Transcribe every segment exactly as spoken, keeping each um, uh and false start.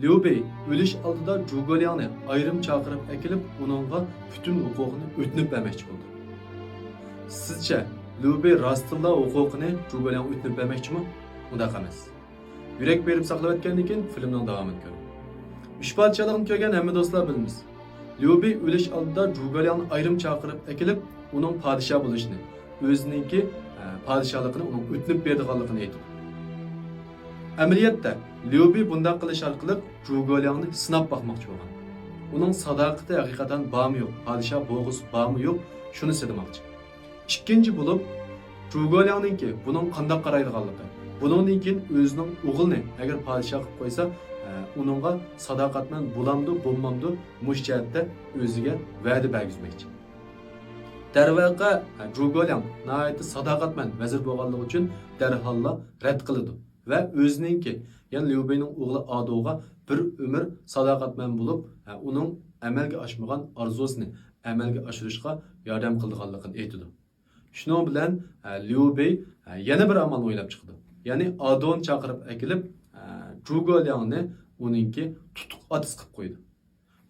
ليۇ بېي ئۆلۈش ئالدىدا جۇگولياڭنى ئايرىم چاقىرىپ ئەكېلىپ، ئۇنىڭغا پۈتۈن ھوقۇقىنى ئۆتۈنۈپ بەرمەكچى بولىدۇ. سىزچە، ليۇ بېي راستتىنلا ھوقۇقىنى جۇگولياڭغا ئۆتۈنۈپ بەرمەكچىمۇ؟ ئۇنداق ئەمەس. يۈرەك بېرىپ ساقلىۋەتكەندىن كېيىن فىلىمنىڭ داۋامىنى كۆرۈڭ. ئۈچ پادىشاھلىقنى كۆرگەن ھەممە دوستلار بىلىمىز. ليۇ بېي ئۆلۈش ئالدىدا جۇگولياڭنى ئايرىم چاقىرىپ ئەكېلىپ، ئۇنىڭ پادىشاھ بولۇشىنى، ئۆزىنىڭكى، ئە، پادىشاھلىقىنى ئۇنىڭغا ئۆتۈنۈپ بېرىدىغانلىقىنى ئېيتىدۇ. ئەمەلىيەتتە، ليۇ بېي بۇنداق قىلىش ئارقىلىق جۇگولياڭنى سىناپ باقماقچى بولغان. ئۇنىڭ ساداقىتى ھەقىقەتەن بارمۇ يوق، پادىشاھ بولغۇسى بارمۇ يوق، شۇنى سىنىماقچى. ئىككىنچى بولۇپ، جۇگولياڭنىڭكى بۇنىڭغا قانداق قارايدىغانلىقى، بۇنىڭدىن كېيىن ئۆزىنىڭ ئوغلىنى ئەگەر پادىشاھ قىلىپ قويسا، ئە، ئۇنىڭغا ساداقەتمەن بولامدۇ، بولمامدۇ، مۇشۇ جەھەتتە ئۆزىگە ۋەدە بەرگۈزمەكچى. دەرۋەقە، جۇگولياڭ ناھايىتى ساداقەتمەن ۋەزىر بولغانلىقى ئۈچۈن دەرھاللا رەت قىلىدۇ ۋە ئۆزىنىڭكى، يەنى ليۇ بېينىڭ ئوغلى ئادوغا بىر ئۆمۈر ساداقەتمەن بولۇپ، ئۇنىڭ ئەمەلگە ئاشمىغان ئارزۇسىنى ئەمەلگە ئاشۇرۇشقا ياردەم قىلىدىغانلىقىنى ئېيتىدۇ. شۇنىڭ بىلەن، ليۇ بېي يەنە بىر ئامال ئويلاپ چىقىدۇ. يەنى ئادونى چاقىرىپ ئەكېلىپ، جۇگولياڭنى ئۇنىڭكى تۇتۇق ئاتىسى قىلىپ قويىدۇ.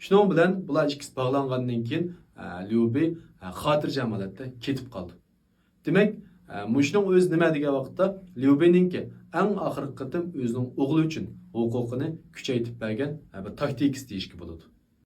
شۇنىڭ بىلەن بۇلار ئىككىسى باغلانغاندىن كېيىن، ئە، ليۇ بېي، ئە، خاتىرجەم ھالەتتە كېتىپ قالىدۇ. دېمەك، ئە، مۇشۇنىڭ ئۆزى نېمە دېگەن ۋاقىتتا، ليۇ بېينىڭكى ئەڭ ئاخىرقى قېتىم ئۆزىنىڭ ئوغلى ئۈچۈن ھوقۇقىنى كۈچەيتىپ بەرگەن، ئە، بىر تاكتىكىسى دېيىشكە بولىدۇ.